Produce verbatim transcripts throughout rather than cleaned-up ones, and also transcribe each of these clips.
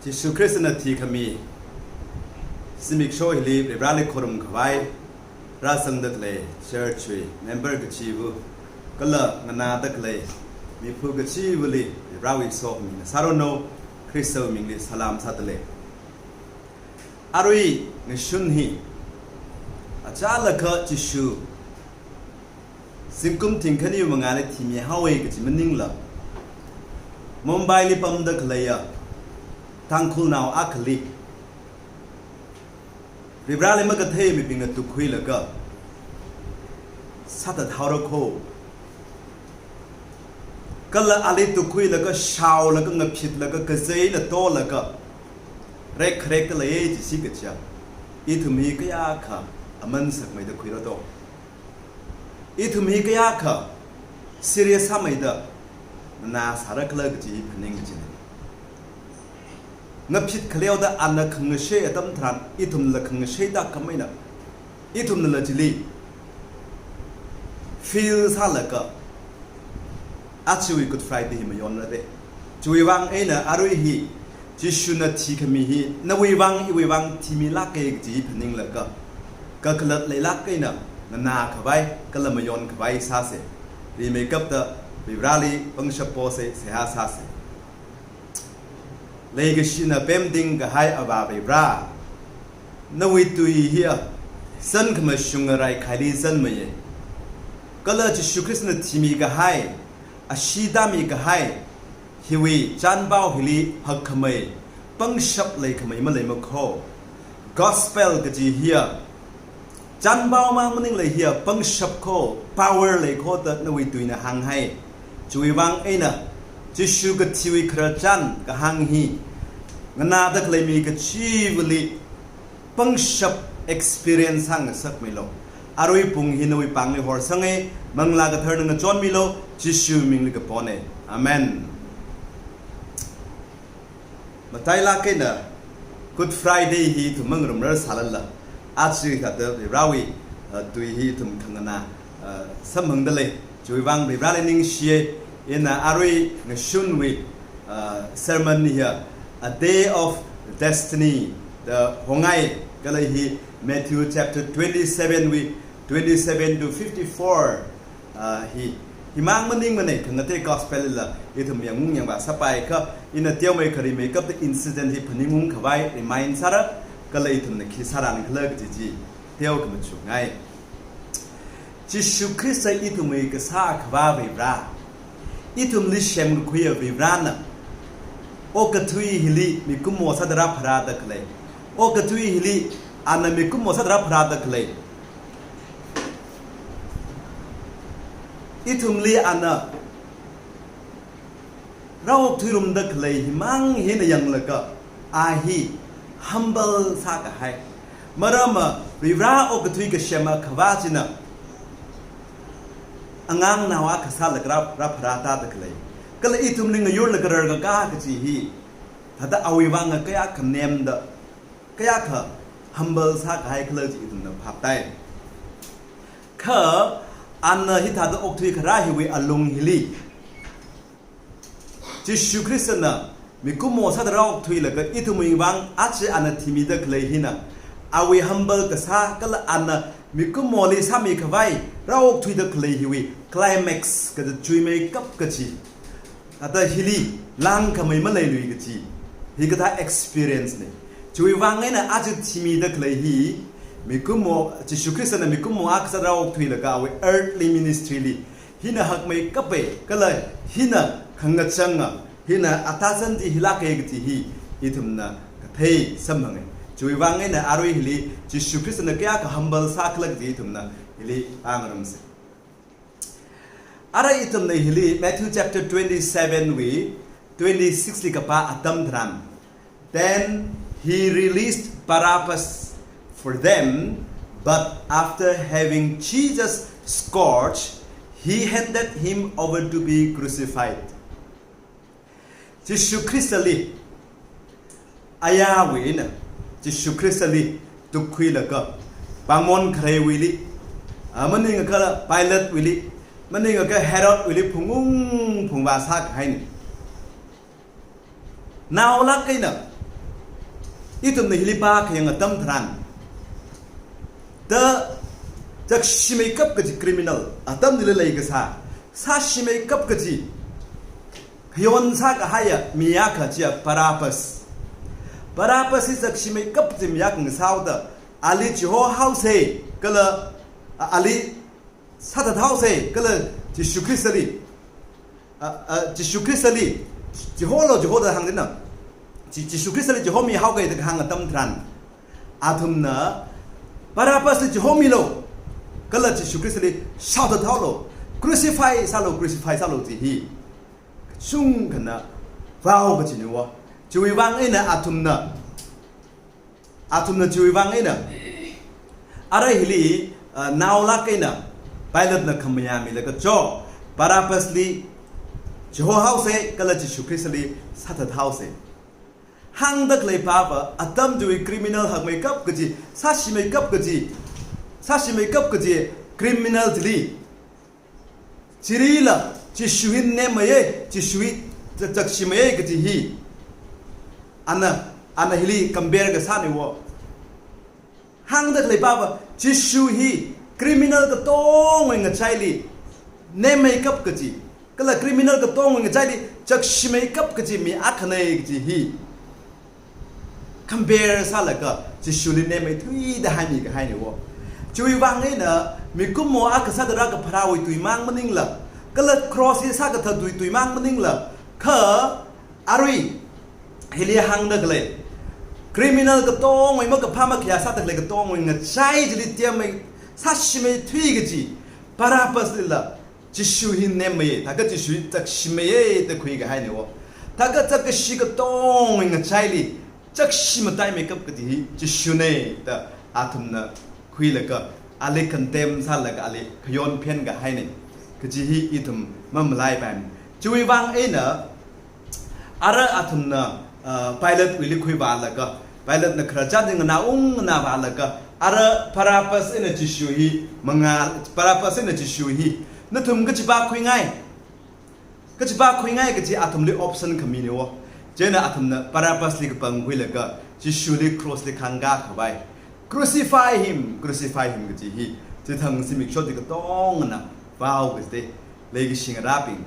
Jishu Khristana thikhami zimiksho hili Varivarali khorumkhavai, rāzangda khalei church wui member kachiva̱, kala nganāda khalei miphu kachiva̱li Varivarawui sokhami ngasāranu, Khristawui mingli salam sādalei. Arui ngashun hi, achālakha Jishu zingkum thingkhaniwui mangāli thimihaowa kaji maningla, Mumbaili pamda khaleiya Tangkhulnao akhali, Varivarali makathei mibingna tukhuilaga sāthathaora kho. Kala ali tukhuilaga, shaolaga, ngaphitlaga, kazeila tolaga, rekkharekda leiya jisi kaja, ithum hi kayākha aman sakmeida khuira do. Ithum hi kayākha serious sāmeida nganāsāra khala kaji hi phaning kajina. Ngaphit khaleoda ana khangashei atam tharan, ithumla khangasheida khameina, ithumnala chili feel sālaga, ajawui Good Friday hi mayonra de. Chiwui vang eina arui hi, Jishuna thikhami hi nawui vang, iwui vang thimilāka kaji hi phaninglaga, kakhalat leilāk eina nganākhavai kala mayonkhavai sāsa. Rimeikapta Varivarali pangshap posa, seihā sāsa. Leikashina pemting kahai Avā Varivara, nawui tui hiya zan khamashunga raikhaili zanmeiya. Kala Jishu Khristana thimikahai, ashee tāmikahai hiwui chānpao hili hakkhamei, pangshap leikhamei maleima kho. Gospel kaji hiya chānpao mang maningla hiya pangshap kho, power lei kho da nawui tuina hānghai. Chiwui vang eina Jishu kathiwui khararchan kahāng hi nganāda khalei mi kachiva̱li pangshap experience sāngasakmilu. Arui pung hi nawui pāngli horsanga, Manglā Katharana ngachonmilu, Jishu mingli kapona. Amen. Matailāk eina Good Friday hi ithum mangarumrar sālala, aja kathāda Varivarawui, uh, tui hi ithum khanganā, uh, samphangda lei. Chiwui vang Varivarali ningshiya, ina arui ngashunwui, uh, sermon hiya, A Day of Destiny da hongai, kala hi Matthew chapter twenty-seven wui twenty-seven to fifty-four, ah, hi, himang maningmana. Khangatei gospel la ithum yangung yangvā sāpaiakha, ina teomeikha rimeikapta incident hi phaningungkhavai remind sāra, kala ithumna khi sāran khala kaji chi teo khamachuk ngai. Jishu Khrista ithumwui kasā Akhavā Varivara, ithumli semkakhuiya Varivarana okathui hili mikumo sāda rāpharāda khalei, okathui hili ana mikumo sāda rāpharāda khalei, ithumli ana rāokthuirumda khalei himang hina yanglaga, a hi humble sākahai. Maramva Varivara okathui kasem Akhavā china angangnao akha sālaga rā, rāpharātāda khalei, kala ithumli ngayurlaga rarkaka kaji hi, thāda awui vang kayākha nemda, kayākha humble sākahai khala chi ithumna phaptai. Kha ana hithāda okthui kharā hiwui alung hili, Jishu Khristana mikumo sāda rāokthuilaga ithumwui vang aja ana thimida khalei hina, awui humble kasā kala ana mikumoli sāmikhavai rāokthuida khalei hiwui climax kaja chuimeikap kaji, thāda hili langkhamei maleilui kaji, hikathā experience na. Chiwui vang eina aja thimida khalei hi, mikumo, Jishu Khristana mikumo akha sāda rāokthuilaga awui earthly ministry li hina hakmeikapa, kala hina khangachanga, hina atazan chi hilāka kaji hi ithumna kathei samphanga. Chiwui vang eina arui hili Jishu Khristana kayākha humble sākhala kaji ithumna hili pāngarumsa. Ara ithumna hili Matthew chapter twenty-seven wui twenty-six li kapā atam tharan, "Then he released Barabbas for them, but after having Jesus scourged, he handed him over to be crucified." Jishu Khristali, ayāwui eina Jishu Khristali tukkhuilaga, pāngmon khareiwuili, a, maningakha Pilatewuili, maningakha Herodwuili phungung phungvā sākahaina. Naolāk eina Ithumna hili pākhayang atam tharan, ta chakshimeikap kaji criminal, atam nila leikasā, sāshimeikap kaji, khayon sākahaiya mi akha chiya Barabbas. Barabbas hi chakshimeikap kaji mi akha ngasāhaoda, ali chihohaosa, kala, a, ali sāthathaosa, kala Jishu Khristali, a, a, Jishu Khristali chiholo, chihoda hāngdina. Ji-, Jishu Khristali chihomihaoga da kahāng atam tharan, athumna Barabbasli chihomilu, kala Jishu Khristali shaothathaolu, crucify sālu, crucify sālu ji hi kachungkhana vao kajina wo. Chiwui vang eina athumna, athumna chiwui vang eina, ara hili, uh, naolāk eina Pilatena khamayā milaga cho, Barabbasli chihohaosa, kala Jishu Khristali sāthathaosa. Hāngda khalei pava, atam chiwui criminal hakmeikap kaji, sāshimeikap kaji, sāshimeikap kaji criminal chili, chirila Jishu hi nemmeiya, Jishu hi cha-, chakshimeiya kaji hi ana, ana hili compare kasāna wo. Hāngda khalei pava, Jishu hi criminal katongawui ngachaili nemmeikap kaji, kala criminal katongawui ngachaili chakshimeikap kaji mi akhana kaji hi compare sālaga Jishuli nemmeithuida haimi kahaina wo. Chiwui vang eina mikumo akha sāda rākapharāwui tui mang maningla, kala cross hi sākathā tui, tui mang maningla, kha arui hili hāngda khalei, criminal katongawui, makaphā makhayā sāda khalei katongawui ngachai chili temmei, sāshimeithui kaji Barabbaslila Jishu hi nemmeiya, thākha Jishu hi chakshimeiya da khuikahaina wo. Thākha chakkashi katongawui ngachaili chakshi mataimeikap kaji hi Jishuna da athumna khuilaga, ali condemn sālaga, ali khayon phenkahaina kaji hi ithum mamalaipaimana. Chiwui vang eina, ara athumna, ah, Pilatewuili khuivālaga, Pilatena khararchan chi nganāung nganāvālaga, ara Barabbas eina Jishu hi mangā, Barabbas eina Jishu hi, nathum kachiva khuingai, kachiva khuingai kaji athumli option khamina wo. Chieina athumna Barabbasli kapangkhuilaga, Jishuli crossli khangakā khavai, "Crucify him, crucify him" kaji hi, chithang zimiksho chi katongana vao kajite, leikashi ngarābing.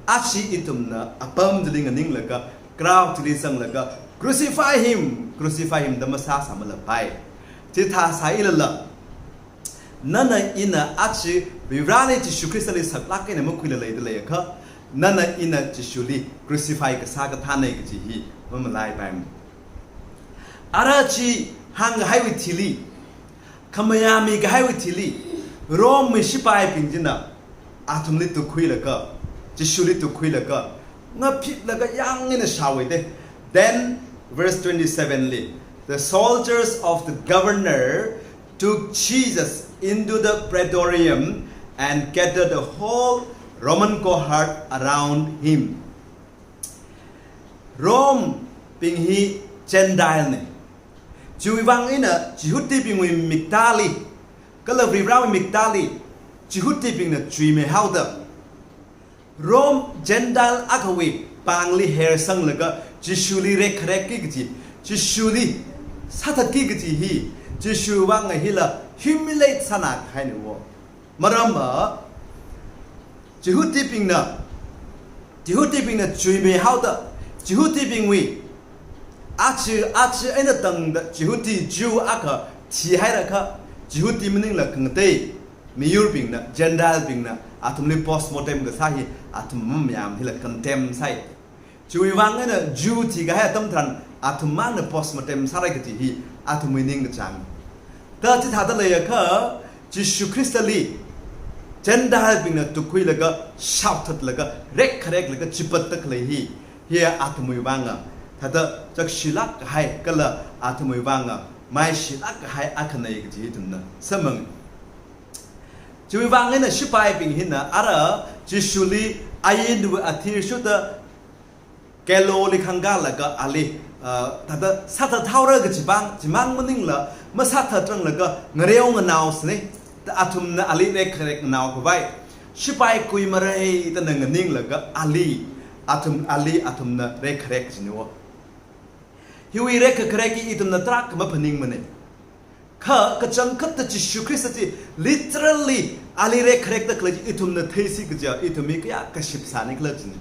Aja ithumna apam chili nganinglaga, crowd chili zanglaga, "Crucify him, crucify him" da masāsāmalapai. Chithā sāilala, nana ina aja Vareli Jishu Khristali saklāk eina makhuila leida leiakha, nana ina Jishuli crucify kasā kathāna kaji hi mamalaipaimana. Ara chi hāngkahaiwui thili, khamayāmi kahaiwui thili, Romewui shipaibing china athumli tukkhuilaga, Jishuli tukkhuilaga, ngaphitlaga yāng eina shaowa te. Then, verse twenty-seven li, "The soldiers of the governor took Jesus into the praetorium and gathered the whole Roman cohort around him." Romebing hi Gentile na. Chiwui vang eina Jihudibingwui miktāli, kala Varewui miktāli, Jihudibingna chuimeihaoda, Rome Gentile akhawui pāngli hersanglaga, Jishuli rekkharekki kaji, Jishuli sāthatki kaji hi, Jishu vang hila humiliate sānā kahaina wo. Maramva, Jihudibingna, Jihudibingna chuimeihaoda, Jihudibingwui, aja, aja eina tangda Jihudi Jew akha thihairakha, Jihudi maningla khangatei miyurbingna, Gentilebingna, athumli postmortem kasā hi, athum mamayāmana hila condemn sāi. Chiwui vang eina Jew thikahai atam tharan, athum mangna postmortem sārai kaji hi, athumwui ningkachāng. Ta chithāda leiakha, Jishu Khristali Gentilebingna tukkhuilaga, shaothatlaga, rekkhareklaga, chipatda khalei hi, hi athumwui vanga thāda chakshilāk kahai, kala athumwui vanga maishilāk kahai akhana kaji hi ithumna samphanga. Chiwui vang eina shipaibing hina ara Jishuli ainwui athishurda gallows li khangalaga ali, ah, thāda sāthathaora kaji vang, chimang maningla masāthatranglaga ngareo nganaosāna, ta athumna ali rekkharek nganao khavai, shipai kuimarei da nganinglaga ali, athum, ali athumna rekkharek kajina wo. Hiwui rekkharek hi ithumna tarākha maphaningmana. Kha kachangkhatta Jishu Khrista chi literally ali rekkharekda khalei chi ithumna theisi kaja, ithum hi kayākha shipsāni khala jina.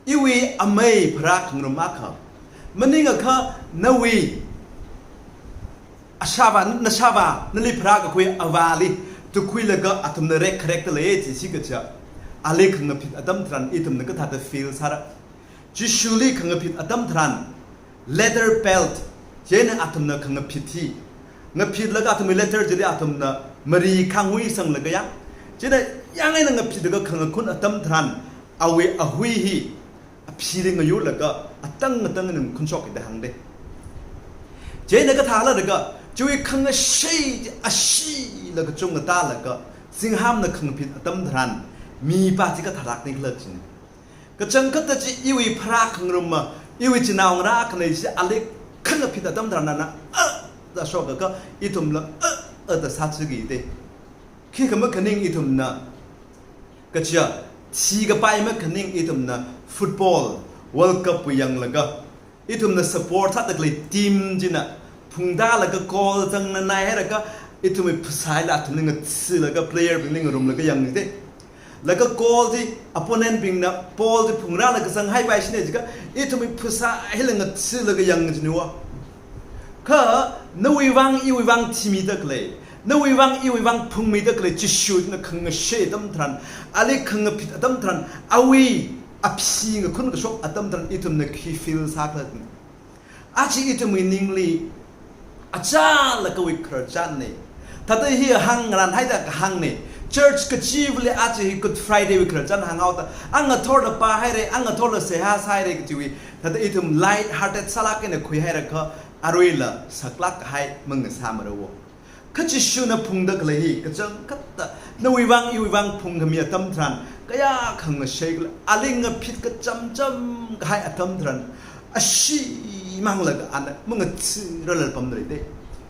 Iwui amei pharā khangarum akha, maningakha nawui ashāvā, nashāvā, nali pharākakhui avāli tukhuilaga athumna rekkharekda lei jisi kaja, ali khangaphit atam tharan ithumna kathāda feel sāra. Jishuli khangaphit atam tharan, leather belt, chieina athumna khangaphit hi, ngaphitlaga athumwui leather chili athumna mari khanghui sanglaga yang, chieina yang eina ngaphitlaga khangakhun atam tharan, awui ahui hi aphili ngayurlaga atang atang eina khunshoki da hāngda. Chieina kathāla laga, chiwui khangashei chi ashilaga chungngatālaga, zinghāmna khangaphit atam tharan, mipā chi kathālākni khala jina. Kachangkhatta chi iwui pharā khangarumma, iwui chinaongarā khanei chi ali khangaphit atam tharan ana, a, da shokakha, ithumla, a, a, da sāchiki da. Khikha makhaning ithumna, kaja, thikapai makhaning ithumna football World Cup wui yanglaga, ithumna support sāda khalei team china phungtālaga goal zangnanai hailaga, ithumwui phasāla athumli ngathalaga player bingli ngarumlaga yangni da. Laga goal chi opponent bingna ball chi phungrālaga zanghaipai shine jiakha, ithumwui phasā hila ngathalaga yang jiniwa. Kha nawui vang iwui vang thimida khalei, nawui vang iwui vang phungmida khalei Jishuna khangashei atam tharan, ali khangaphit atam tharan, awui aphi ngakhun kashok atam tharan ithumna khi feel sākhala. Aja ithumwui ningli achālakawui khararchanna. Thāda hi hāngngaran haida kahāngna. Church kachivali aja hi Good Friday wui khararchan hānghaoda, angathorla pāhaira, angathorla seihā sāhaira kajiwui, thāda ithum light hearted sālāk eina khuihairakha, aruila saklāk kahai mangasāmara wo. Kha Jishuna phungda khalei hi kachangkhatta nawui vang iwui vang phungkhami atam tharan, kayākha ngashei khala, ali ngaphit kachamcham kahai atam tharan, ashimanglaga ana mangathararla pamda lei da.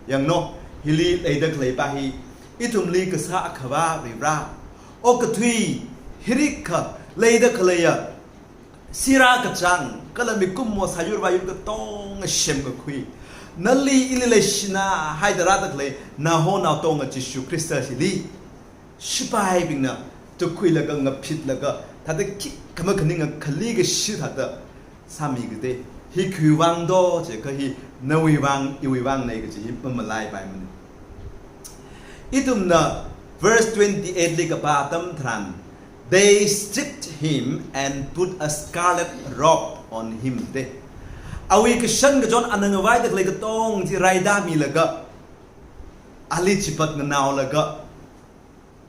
Yanglu, hili leida khalei pā hi, ithumli Kasā Akhava Varivara, okathui, hirikha leida khaleiya sirā kachāng, kala mikumo sāyur vāyur katonga semkakhui, nali ili leishina haida rāda khalei naho naotonga Jishu Khrista chili, shipaibingna tukhuilaga ngaphitlaga, thāda khikha makhaninga khali kashi thāda sāmiki da. Hi khiwui vang do jiakha hi nawui vang iwui vangna kaji hi mamalaipaimana. Ithumna verse twenty-eight li kapā atam tharan, "They stripped him and put a scarlet robe on him," da. Awui kashan kachon ana ngavaida khalei katong chi raitāmilaga, ali chipat nganaolaga,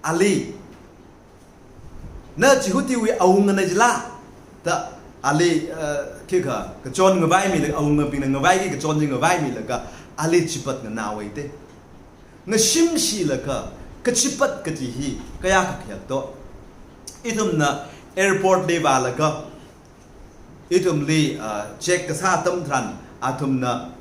ali, na Jihudivui awungana jila, da ali, eh, khikha, kachon ngavaimilaga, awungabingna ngavaiki kachon chi ngavaimilaga, ali chipat nganaowa da. Ngashimshilaga, kachipat kaji hi kayākha khayak do. Ithumna airport li vālaga, ithumli, ah, check kasā atam tharan, athumna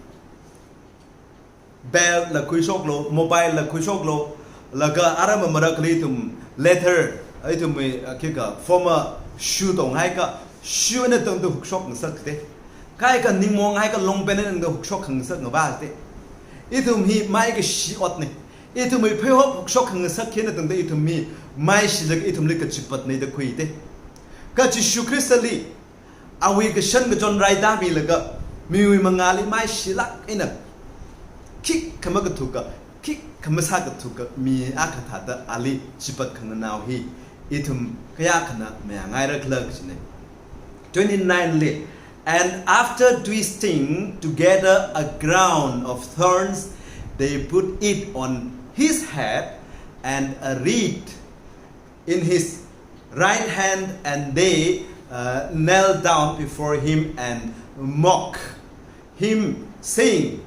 belt la khuishoklu, mobile la khuishoklu, laga aram marakli ithum leather, ithumwui, ah, khikha formal shoe tonghaikha, shoe eina tangda hukshok ngasak da. Kaikha ningmong haikha long pant eina tangda hukshok khangasak ngavā da. Ithum hi maikashi otna. Ithumwui pheihop hukshok khangasak khina tangda ithum hi maishilaga ithumli kachipatna da khui da. Kha Jishu Khristali, awui kashan kachon raitāmilaga, miwui mangāli maishilāk eina, khikha makathuka, khikha masākathuka mi akha thāda ali chipat khanganao hi, ithum kayākhana mayāngaira khala kajina. Twenty-nine li, "And after twisting together a crown of thorns, they put it on his head and a reed in his right hand, and they, uh, knelt down before him and mocked him, saying,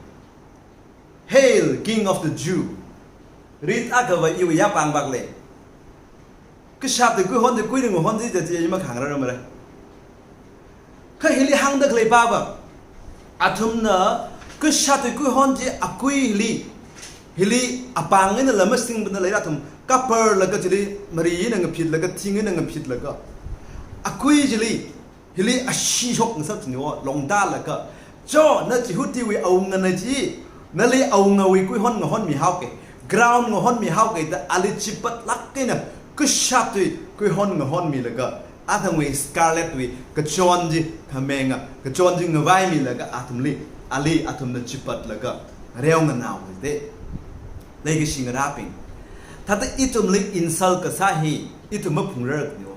'Hail, King of the Jew!'" Reed akhava iwui yapāng vak lei. Kashat tuikui hon chi, kuining hon chi, chi ima khangarāmara. Kha hili hāngda khalei pāva, athumna kashat tuikui hon chi akuili, hili apāng eina lam masingpana leira athum kaparlaga chili mari eina ngaphitlaga, thing eina ngaphitlaga, akui chili, hili ashishok ngasak chiniwo, longtālaga, Cho, na Jihudiwui awungana chi, nali awungawui kuihon ngahonmihaoke, crown ngahonmihaoke da ali chipatlāk eina, kashap tui kuihon ngahonmilaga, athumwui scarlet wui kachon chi khamenga, kachon chi ngavaimilaga athumli, ali athumna chipatlaga, reo nganao de. Leikashi ngarābing, thāda ithumli insult kasā hi, ithum maphungrarkaniwo.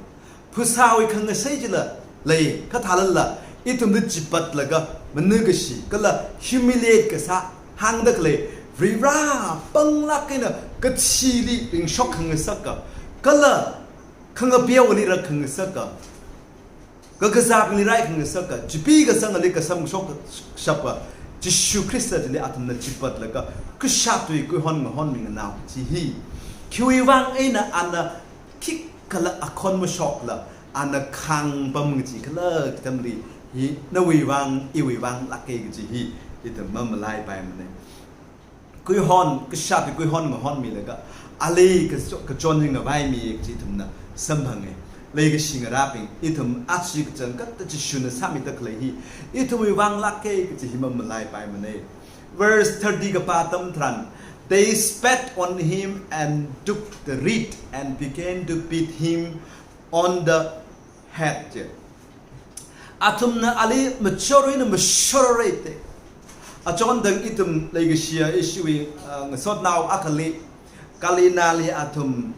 Phasāwui khangasei chila lei, kha thālala, ithumli chipatlaga, manakashi, kala humiliate kasā, hāngda khalei, Varivara panglāk eina kathili ringshok khangasaka, kala khangapeowali rākhangasaka, kakazābingli rai khangasaka, chipi kasangali kasamshok shapa, Jishu Khrista chili athumna chipatlaga, kashap tui kuihon ngahonmi nganao chi hi. Khiwui vang eina ana khikhala akhon mashokla, ana khāngpam kaji khala katamli hi, nawui vang, iwui vang lāke kaji hi, ithum mamalaipaimane. Kuihon, kashap tui kuihon ngahonmilaga, ali kaso-, kachon chi ngavaimi kaji ithumna samphange. Leikashi ngarābing, ithum aja kachangkhatta Jishuna sāmida khalei hi, ithumwui vang lāke kaji hi mamalaipaimane. Verse thirty kapā atam tharan, they spat on him and took the reed and began to beat him on the head, je. Athumna ali machorwui eina mashorrei te. Achon tang ithum leikashiya ishiwui, ah, ngasotnao akhali, Galileeli athum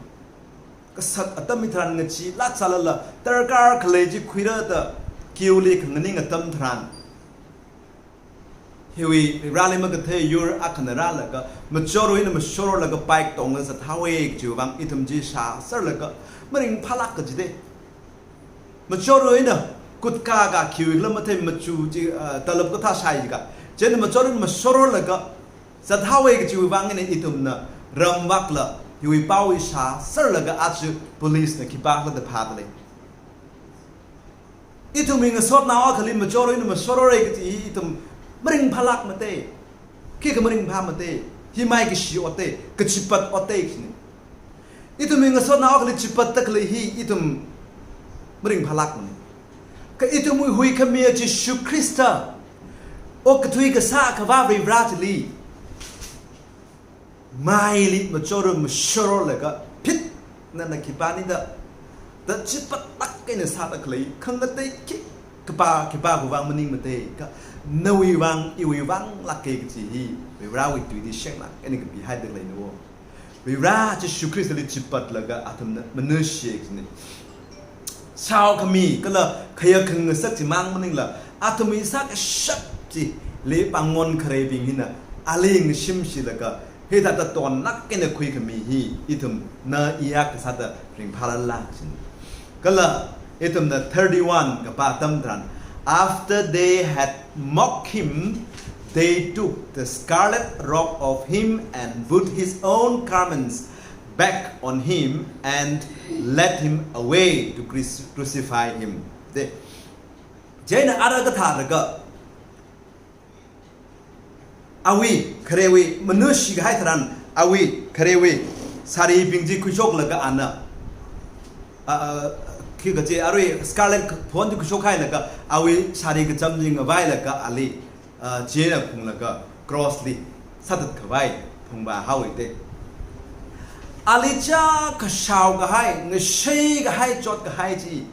kasak atam hitharan ngachilāk sālala, darkar khalei chi khuira da queue li khanganing atam tharan, hiwui rāli makathei yur akhana rālaga, machorwui eina mashorlaga bike tonglaga zathaowe kajiwui vang ithum chi shāserlaga, maringphālāk kaji de. Machorwui eina gutka ka khiwui khala mathei machu chi, ah, talap kathā shai jiakha. Chieina machorwui eina mashorlaga zathaowe kajiwui vang eina ithumna ramvakla, hiwui pao hi shāserlaga aja police na khipākhala da phāda lei. Ithumwui ngasotnao akhali machorwui eina mashorrei kaji hi ithum maringphālāk mate. Khikha maringphā mate. Hi maikashi ot te, kachipat ot te kajine. Ithumwui ngasotnao akhali chipatda khalei hi ithum maringphālākmane. Kha ithumwui huikhamiya Jishu Khrista, okathui kasā Akhava Varivara chili, maili machorwui eina mashorlaga, phit, nana khipāna da, da chipatlāk eina sāda khalei, khangatei khi, khipā, khipāwui vang maningmate, kha nawui vang, iwui vang lāke kaji hi, Varivarawui tuili shenglāk eina kapihaida khaleinao. Varivara Jishu Khristali chipatlaga athumna manakashiye kajine. Shaokhami kala khayā khangasak chimang maningla, athumwui sākashap chili pāngmon khareibing hina ali ngashimshilaga, hithāda tonlāk eina khuikhami hi ithumna iya kasāda ringphālala kajine. Kala ithumna thirty-one kapā atam tharan, after they had mocked him, they took the scarlet robe of him and put his own garments back on him and led him away to cruci-, crucify him. De. Chieina ara kathālaga, awui kharewui, manakashi kahai tharan, awui kharewui sāribing chi khuishoklaga ana, a, a, khi kaje arui scarlet phon chi khuishokhailaga, awui sāri kacham chi ngavailaga ali, a, chieina phunglaga cross li sāthat khavai phungvā haowe te. Ali chākha shao kahai, ngashei kahai, chot kahai chi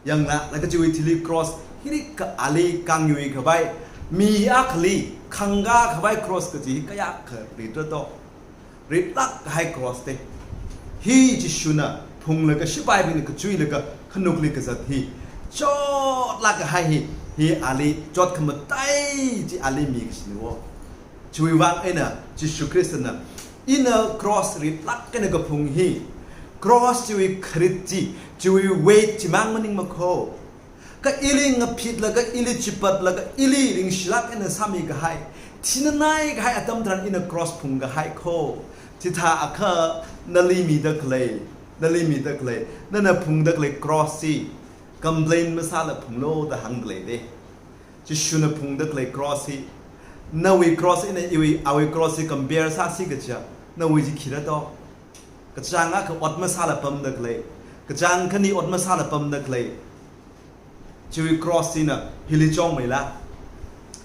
yanglāklaga chiwui thili cross, hirikha ali kangyui khavai, mi akhali khangkā khavai cross kaji hi kayākha ritra to. Ritlāk kahai cross te. Hi Jishuna phunglaga shipaibingna kachuilaga khanukli kazat hi, chotlāk kahai hi, hi ali chot khamatai chi ali mikashiniwo. Chiwui vang eina Jishu Khristana, ina cross ritlāk eina kaphung hi, cross chiwui kharit chi, chiwui weight chimang maningmakho. Kha ili ngaphitlaga, ili chipatlaga, ili ringshilāk eina sāmi kahai, thinanai kahai atam tharan ina cross phungkahai kho. Chithākha nali mida khalei, nali mida khalei, nana phungda khalei cross chi complain masāla phunglu da hāngda lei de. Jishuna phungda khalei cross hi, nawui cross eina iwui, awui cross hi compare sāsi kaja, nawui chi khira to. Kachāng akha ot masāla pamda khalei, kachāng khani ot masāla pamda khalei, Chiwui cross hina hili chongmeila.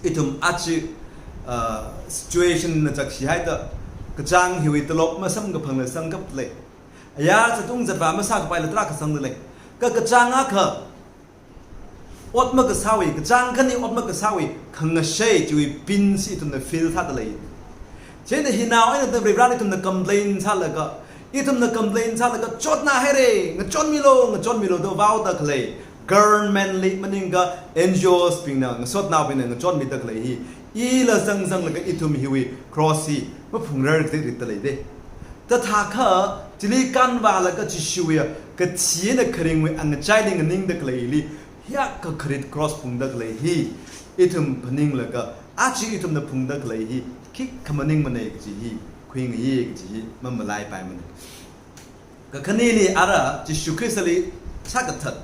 Ithum achi, uh, situation na chakshi haida, kachāng hiwui talop masamkaphangla sangkap lei. Ayar zatung zatvā masākapaila tarākha sangda lei. Kha kachāng akha ot makasāwui, kachāng khani ot makasāwui khangashei chiwui pain chi ithumna feel sāda lei. Chieina hinao eina da Varivarali ithumna complain sālaga, ithumna complain sālaga, chotnā haire, ngachonmilu, ngachonmilu da vaoda khalei government li maningakha N G Os bingna, ngasotnaobingna ngachonmida khalei hi, ila zangzanglaga ithum hiwui cross hi maphungrar kazit ritda lei de. Tathākha, chili kanvālaga Jishuwui kathi eina kharingwui angachaili nganingda khaleili, hiyākha kharit cross phungda khalei hi ithum phaninglaga, achi ithumna phungda khalei hi khikha maningmanei kaji hi khuingayi kaji hi mamalaipaimana. Kakhaneli ara Jishu Khristali sākathat,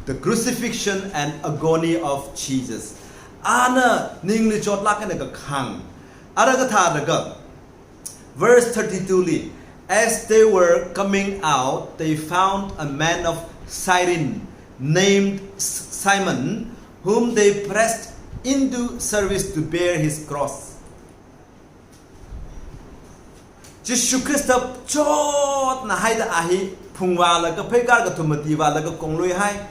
the crucifixion and agony of Jesus. Ana ningli chotlāk eina kakhāng. Ara kathālaga, verse thirty-two li, as they were coming out, they found a man of Cyrene named S-, Simon, whom they pressed into service to bear his cross. Jishu Khrista chotnā haida a hi phungvālaga, pheikar kathum mati vālaga konglui hai,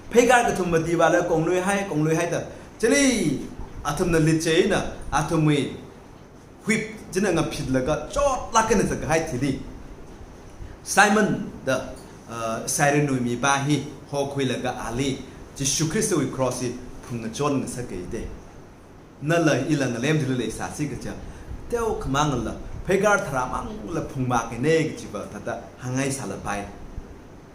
pheikar kathum mati vālaga konglui hai, konglui haida, chili athumna litcheina, athumwui whip china ngaphitlaga chotlāk eina zatkahai thili, Simon da, uh, Cyrenewui mipā hi hokhuilaga ali Jishu Khristawui cross hi phungngachon ngasakei de. Nala ila ngalem thili leisāsi kaja, teokhamangla, pheikar tharāmangla phungvākainei kajiva thāda hāngngaisālapai.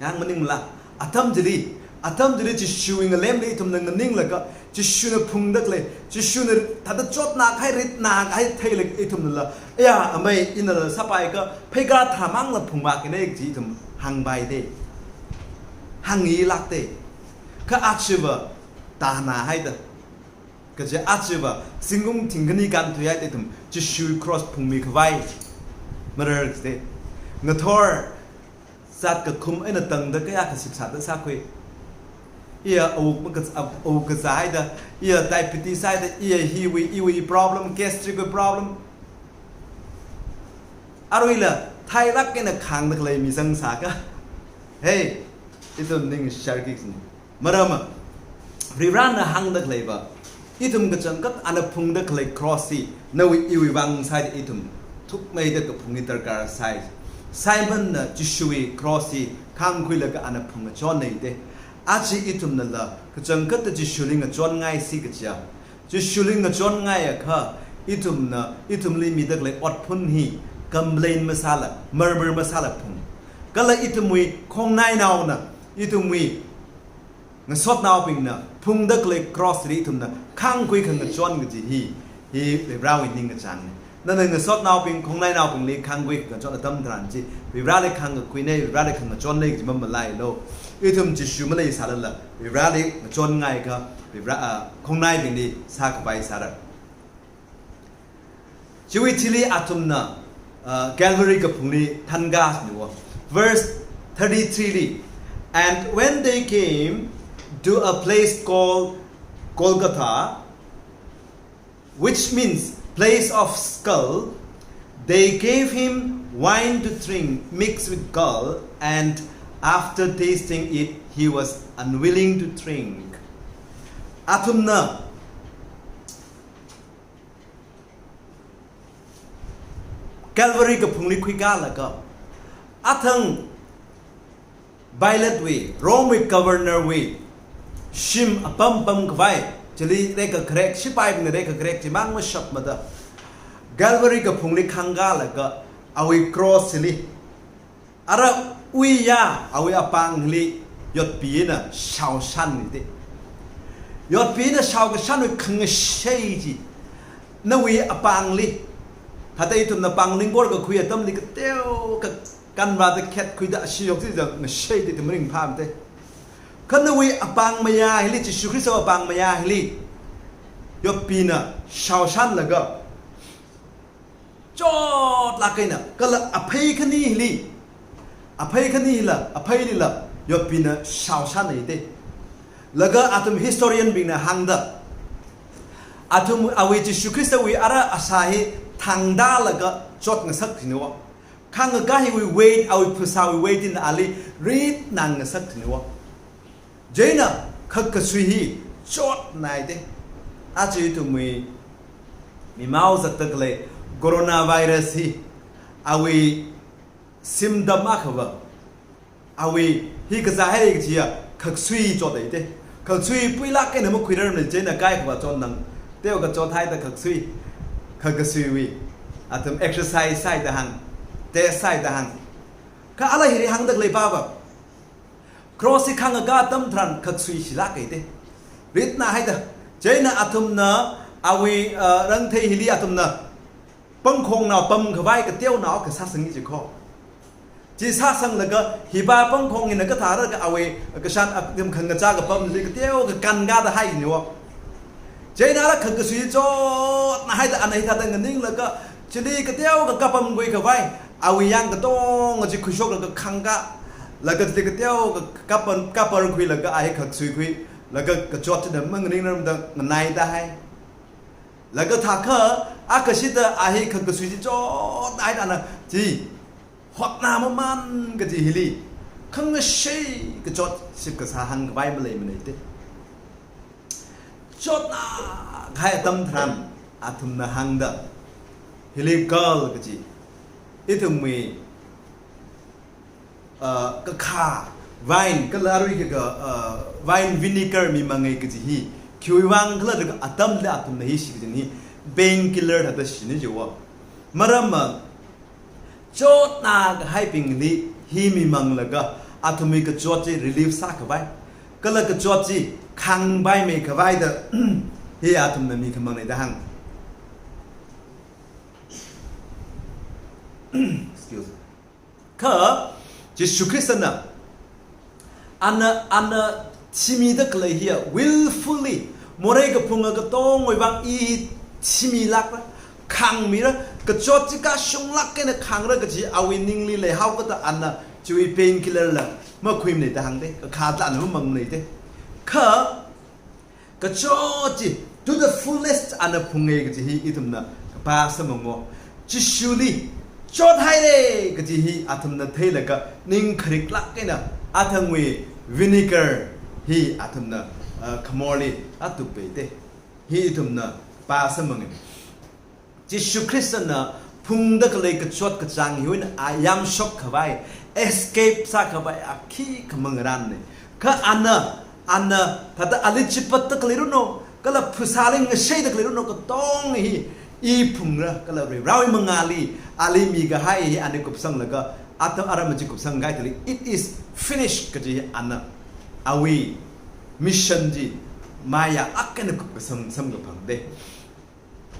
Yang maningla, atam chili, atam chili Jishuwui ngalemli ithumna nganinglaga, Jishuna phungda khalei, Jishuna thāda chotnā kahai, ritnā kahai theilaga ithumnala, aya, amei, inala sāpaiakha pheikar tharāmangla phungvākainei kaji ithum hāngpai de. Hānglāk de. Kha achiva tānā haida, kaja achiva zingkum thingkhani kānthui haida ithum Jishuwui cross phungmikhavai marar de. Ngathor zat kakhum eina tangda kayākha shipsāda sākhui. Iya awuk makaz-, awuk kazā haida, iya diabetes haida, iya hiwui, iwui problem, gastric wui problem. Aruila thailāk eina khāngda khalei mi zangsākha, hey, ithum ning sharkik sini. Maramva, Varivarana hāngda khaleiva, ithum kachangkhat ana phungda khalei cross hi nawui iwui vang sāi, ithum thukmeida kaphung hi darkar sāi. Simonna Jishuwui cross hi khāngkhuilaga ana phungngachonnei de. Achi ithumnala kachangkhatta Jishuli ngachonngaisi kaja. Jishuli ngachonngaiakha, ithumna, ithumli mida khalei otphun hi complain masāla, murmur masāla phung. Kala ithumwui khongnainaona, ithumwui ngasotnaobingna phungda khalei cross li ithumna khāngkhui khangachon kaji hi, hi Varivarawui ningkachāngna. Nana ngasotnaobing, khongnainaobingli khāngkhui khangachon atam tharan chi, Varivarali khāngkakhuinei, Varivarali khangachonnei kaji mamalailu. Ithum Jishu maleisālala, Varivarali ngachonngaiakha, Varivara, ah, khongnaibingli sākhavai sāra. Chiwui thili athumna, uh, Calvary kaphungli thangkasniwo. Verse thirty-three li, "And when they came to a place called Golgotha, which means place of skull, they gave him wine to drink mixed with gall, and after tasting it, he was unwilling to drink." Athumna Calvary kaphungli khuikalaga, athang Pilatewui, Romewui governor wui shim apam pamkhavai, chili rekakharek, sipaibingna rekakharek chimang mashapmada, Calvary kaphungli khangkalaga, awui cross li, ara uiya, awui apāngli yotpi eina shaoshanni de. Yotpi eina shaokashanwui khangashei chi, nawui apāngli, thāda ithumna pāng lingkor kakhui atamli kateo kakanvāda khetkhuida ashee yok chi zang ngashei de, ithum ringphāmade. Kha nawui apāng mayā hili, Jishu Khristawui apāng mayā hili, yotpina shaoshanlaga, chotlāk eina, kala aphei khani hili, aphei khani hila, apheilila, yotpina shaoshanei de. Laga athum historian bingna hāngda, athum awui Jishu Khristawui ara asā hi thangda laga chotngasak jiniwo. Khangakā hiwui weight, awui phasāwui weight hina ali ritnangngasak jiniwo. Chieina khak kasui hi chotnai te. Aja ithumwui mimao zatda khalei coronavirus hi awui symptom akhava, awui hi kazā hai kajiya khak kasui chotnai te. Khak kasui puilāk eina makhuirarmana, chieina kaikhava chotnang. Teokha chothaida khak kasui, khak kasuiwui athum exercise sāhaida hāng, test sāhaida hāng. Kha ala hili hāngda khalei pava, cross hi khangakā atam tharan khak kasui shilākai te. Ritnāhaida. Chieina athumna awui, uh, rangthei hili athumna pangkhongnao pamkhavai kateonao kasāsangi jiko. Chi sāsanglaga hiva pangkhong hina kathāra ka awui kashan atam khangachā kapam chi kateokha kankāda hainiwo. Chieina ala khak kasui chotnāhaida ana hithāda nganinglaga, chili kateokha kapamkhui khavai, awui yang katonga chi khuishoklaga khangkā, laga chili kateokha kapam, kaparkhuilaga a hi khak kasuikhui, laga kachot china manganingrarmada nganaida hai. Laga thākha, a kashida a hi khak kasui chi chotnāhaida ana chi hotnā maman kaji hili khangashei kachot ship kasā hāngkhavai maleimanei te. Chotnākahai atam tharan athumna hāngda, hili gall kaji, ithumwui, uh, kakhā, wine, kala arui ka, uh, wine vinegar mimangai kaji hi khiwui vang khala da atamli athumna hi shikajin hi painkiller thāda shini jiwo. Maramva, chotnākahaibingli hi mimanglaga athumwui kachot chi relief sākhavai, kala kachot chi khangpaimei khavai da hi athumna mikhamangnei da hāng. Excuse. Kha Jishu Khristana ana, ana thimida khalei hiya willfully, morei kaphunga katongawui vang i thimilākra, khangmira, kachot chi kashunglāk eina khangra kaji awui ningli leihaokada ana chiwui painkiller la makhuimanei da hāng te, kakhā tla ana mamangnei te. Kha kachot chi to the fullest ana phungai kaji hi ithumna kapā samphango. Jishuli chothaire kaji hi athumna theilaga ning khariklāk eina athangwui vinegar hi athumna, uh, khamorli atuppai te. Hi ithumna pā samphangi. Jishu Khristana phungda khalei kachot kachāng hiwui eina a yamshok khavai, escape sākhavai a khikha mangarānnei. Kha ana, ana thāda ali chipatda khalei runo, kala phasāli ngasheida khalei runo katonga hi i phungra, kala Varivarāwui mangāli ali mikahai hi ana kupsanglaga, atam aram chi kupsangkahai thili, "It is finished," kaji hi ana awui mission chi maya akha eina kupkasang samkaphang te.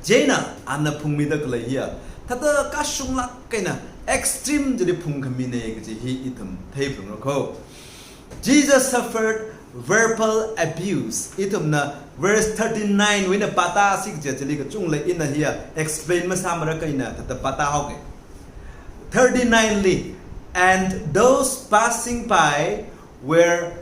Chieina ana phungmida khalei hiya thāda kashunglāk eina extreme chili phungkhaminei kaji hi ithum theiphalungra kho. Jesus suffered verbal abuse. Ithumna verse thirty-nine wui eina pātāsi kaja chili kachungkha lei, ina hiya explain masāmara kha ina thāda pātāhaoke. Thirty-nine li, "And those passing by were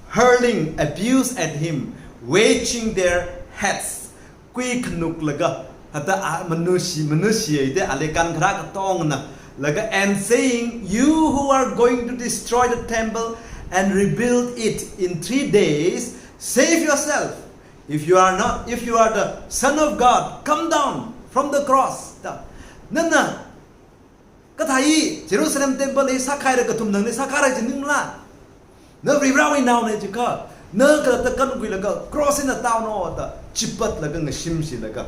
hurling abuse at him, wagging their heads." Kuikhanuklaga, hata a, manushi, manushi ai te, ali kankharā katongana, laga, "And saying, 'You who are going to destroy the temple and rebuild it in three days, save yourself. If you are not, if you are the Son of God, come down from the cross.'" Da. Nana, kathā hi Jerusalem temple hi sākhaira kathum nangli sākhaira jiningla. Na Varivarāwui naona jiakha, na khalatta kankhuilaga cross eina tāuno da chipatlaga ngashimshilaga,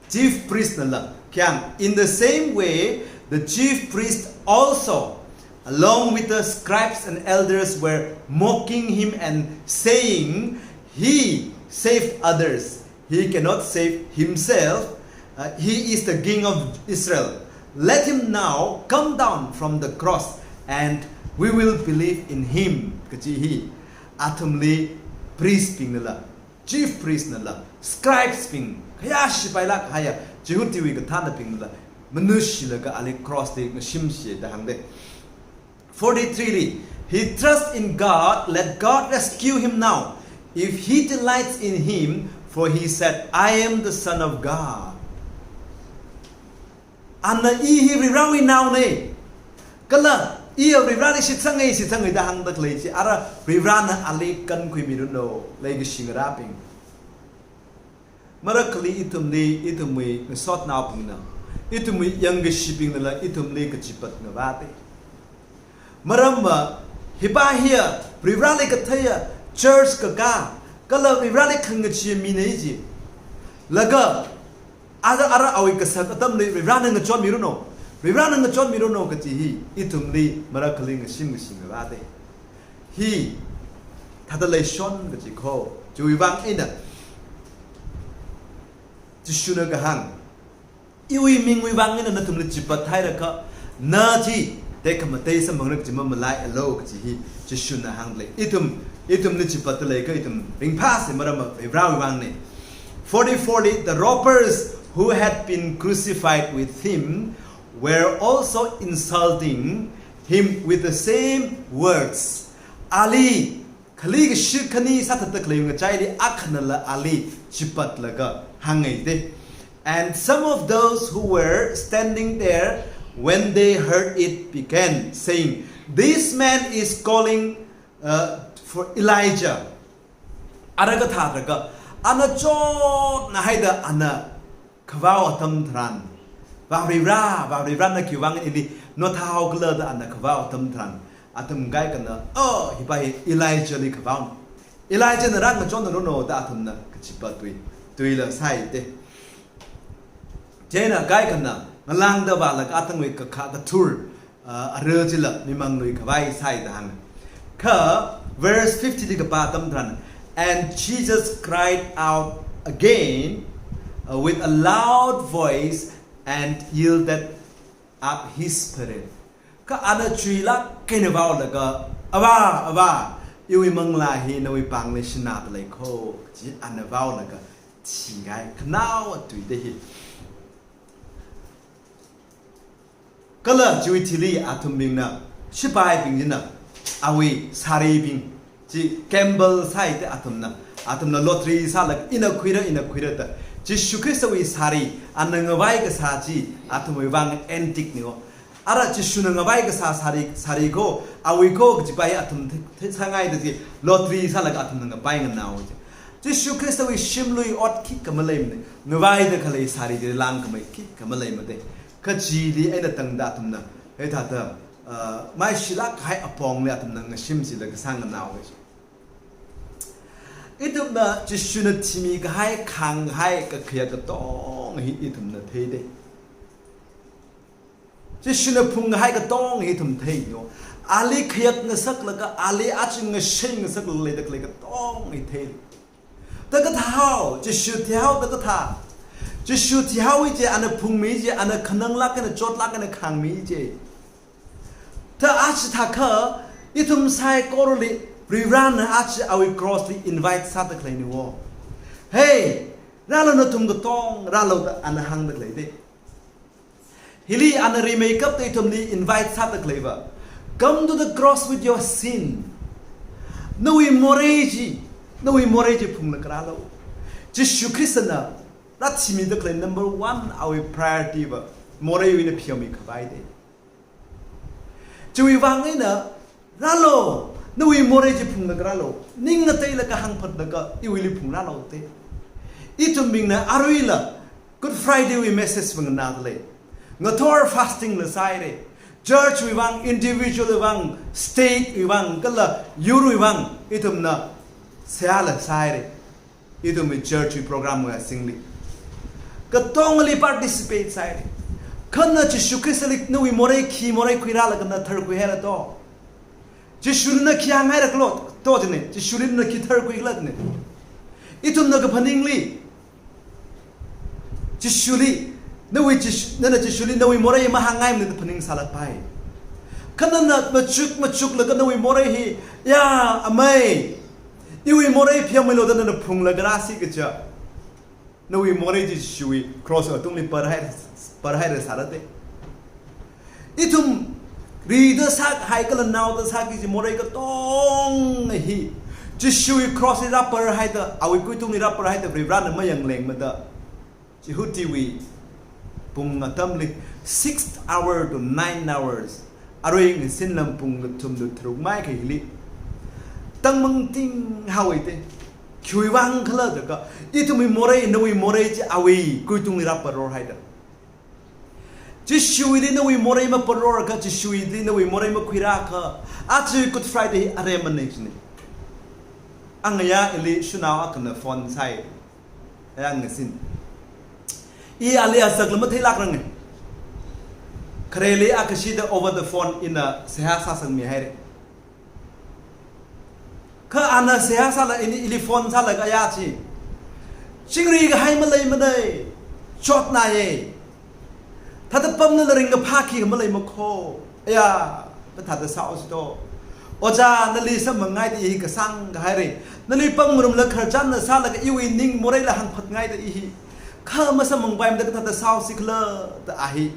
chief priest nala khayang. In the same way, the chief priests also, along with the scribes and elders, were mocking him and saying, "He saved others. He cannot save himself. Uh, he is the king of Israel. Let him now come down from the cross, and we will believe in him," kaji hi athumli priest bing nala, chief priest nala, scribes bing, khayā shipailāk kahaiya Jihudiwui kathānabing nala manushilaga ali cross li ngashimshi da hāngde. Forty-three li, He trusts in God, let God rescue him now, if he delights in him, for he said, "I am the Son of God." Ana, i hi Varivarawui naona. Kala, i Varivarali shitsanga, shitsanga da hāngda khalei chi, ara Varivarana ali kankhuimiranu, leikashi ngarābing. Marakhali ithumli, ithumwui ngasotnaobingna, ithumwui yangkashibingnala ithumli kachipat ngavāda. Maramva, hipa hiya, Varivarali katheiya, church kakā, kala Varivarali khangachee mina ji. Laga, ara, ara awui kasak atamli Varivarana ngachonmiranu, Varivarana ngachonmiranu kaji hi, ithumli marakhali ngashim kashi ngavāda. Hi, thāda leishon kaji kho, chiwui vang eina. Jishuna kahāng, iwui mingwui vang eina nathumli chipat hairakha, na chi, tekhamatei samphangra kaji mamalaialu kaji hi, Jishuna hāngda lei. Ithum, ithumli chipat leikha ithum ringphāsa maramva Varivarawui vangna. Forty-four li, the robbers who had been crucified with him were also insulting him with the same words. Ali, khali kashik khani sāthatda khalei ngachaili akhanala ali chipatlaga hānga da. And some of those who were standing there, when they heard it, began saying, "This man is calling, uh, for Elijah." Ara kathālaga, ana chotna haida ana khavao atam tharan, "Varivara, Varivara, na khiwui vang ili nothāhaokhala?" da ana khavao atam tharan, athum kaikhana, "Oh, hipa hi Elijahli khavaona. Elijahna rāngachonranu," da athumna kachipa tui, tuila sāi da. Chieina kaikhana ngalāngda vālaga athumwui kakha kathur, ah, ara chila mimang luikhavai sāi da hānga. Kha verse fifty li kapā atam tharan, "And Jesus cried out again, uh, with a loud voice and yielded up his spirit." Kha ana chuilāk eina vaolaga, "Avā, Avā, iwui manglā hi nawui pāngli shinada lei kho," kaji ana vaolaga thihai, khanao atui da hi. Kala chiwui thili athumbingna, shipaibing china, awui sāribing chi gamble sāi da athumna, athumna lottery sālaga ina khuira, ina khuira da. Jishu Khristawui sāri, ana ngavai kasā chi, athumwui vang antique niwo. Ara Jishuna ngavai kasā sāri, sāri kho, awui kho kajipa hi athum the, the sāngai da chi, lottery sālaga athumna ngapai nganao chi. Jishu Khristawui shimlui ot khikha maleimana, ngavaida khalei sāri chi langkhamei khikha maleimada. Kha chili eina tangda athumna, hithāda, ah, maishilāk kahai apongli athumna ngashimchilaga sānganao chi. Ithumna Jishuna thimi kahai, khāng kahai, kakhayak katonga hi ithumna theida. Jishuna phung kahai katonga hi ithum theino. Ali khayak ngasaklaga, ali aja ngashei ngasaklaga leida khalei katonga hi thei. Da kathāhao, Jishu thihao da kathā. Jishu thihaowa chi, ana phungmi chi, ana khananglāk eina chotlāk eina khāngmi chi. Da aja thākha, ithum saikorali, Varivarana aja awui cross li invite sāda khaleiniwo. "Hey, rālu nathum katong, rālu," da ana hāngda khaleida. Hili ana rimeikapta ithumli invite sāda khaleiva. "Come to the cross with your sin." Nawui morei chi, nawui morei chi phunglaga rālu. Jishu Khristana rāthimida khalei number one awui priority va moreiwui eina pheomi khavaida. Chiwui vang eina, "Rālu, nawui morei chi phunglaga rālu, ning ngateilaga hāngphatlaga iwuili phungrālu," da. Ithumbingna aruila Good Friday wui message va nganāda lei. Ngathor fasting la sāhaira. Church wui vang, individual wui vang, state wui vang, kala yurwui vang, ithumna seihāla sāhaira. Ithumwui church wui program ngasingli katongali participate sāhaira. Kha na Jishu Khristali nawui morei khi morei khuirālaga na tharkhuihaira to. Jishuli na khi hānghaira khala to jina, Jishuli na khi tharkhuikhala jina. Ithumna kaphaningli, Jishuli, nawui Jish-, nana Jishuli nawui morei mahāngngaimana da phaningsālapai. Kha nana machuk machuklaga nawui morei hi, "Ya, amei, iwui morei pheomilo," da nana phunglaga rāsi kaja, nawui morei chi Jishuwui cross atungli parhai, parhaira sāra da. Ithum Rida sākahai kala naoda sāki kaji morei katonga hi, Jishuwui cross li rāpar haida, awui kuitungli rāpar haida Varivarana mayanglengmada, Jihudawui pung atamli, six hour to nine hours, arui ngasīnlam pung lathum latharuk maikha hili tangmangting haowa te. Khiwui vang khala jiakha, ithumwui morei, nawui morei chi awui kuitungli rāparor haida. Jishuwuili nawui morei maparorkha, Jishuwuili nawui morei makhuirakha, aja Good Friday hi aremana jina. Angayā ili shanao akhana phone sāi. Ayā ngasīn. I ali azakla matheilākranga. Khareli akhashida over the phone ina seihā sāsangmi haira. Kha ana seihā sāla ini, ili phone sālaga ayā chi, chingri kahai maleimana, chotnāya. Thāda pamlala ringkaphā khikha maleima kho. Ayā, pa thāda sāhaosi to. Ojā, nali samphang ngaida i hi kasāng kahaira. Nali pamngarumla khararchanna sālaga iwui ning moreila hāngphat ngaida i hi. Kha masamphangpaimada kathāda sāhaosi khala da a hi